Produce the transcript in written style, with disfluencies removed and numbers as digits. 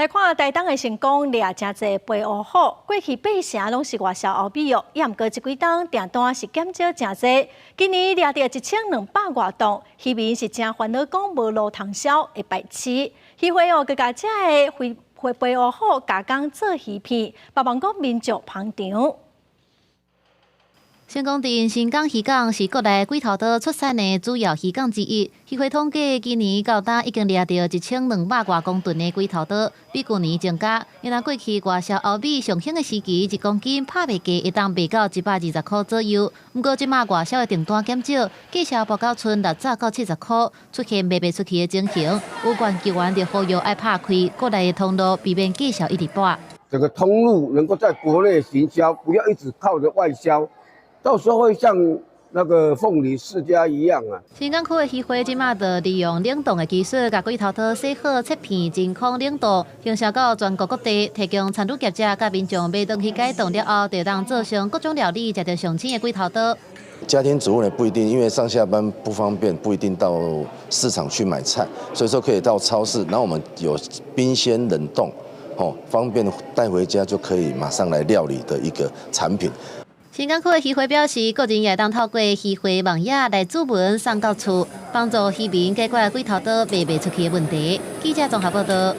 來看台東的成功掠誠濟白鼯虎，過去八成攏是外銷歐美哦，毋過這幾冬訂單是減少誠濟，今年掠著1200外噸，漁民是誠煩惱，講無路通銷會敗市。漁會哦，閣共這个肥白鼯虎加工做魚片，盼望講民眾捧場。成功鎮新港漁港是國內鬼頭刀出產的主要漁港之一。漁會統計，今年到今已經掠著1200外公噸的鬼頭刀，比舊年增加。因為過去外銷歐美上興的時期，1公斤拍賣價會當賣到120箍左右。毋過這馬外銷的訂單減少，價數跋到賰60到70箍，出現賣袂出去的情形。有關機關就呼籲愛拍開國內的通路，避免價數一直跋。這個通路能夠在國內行銷，不要一直靠著外銷。到時候會像那個鳳梨世家一樣啊！新港區的漁會這馬就利用冷凍的技術，共鬼頭刀洗好切片，真空冷凍，行銷到全國各地，提供餐飲業者佮民眾買轉去解凍了後，就當做成各種料理，食著上鮮的鬼頭刀。家庭主婦呢不一定，因為上下班不方便，不一定到市場去買菜，所以說可以到超市，然後我們有冰鮮冷凍，哦，方便帶回家就可以馬上來料理的一個產品。新港區的漁會表示，個人也會當透過漁會網頁來諮詢送到厝，幫助漁民解決鬼頭刀賣袂出去的問題。記者綜合報道。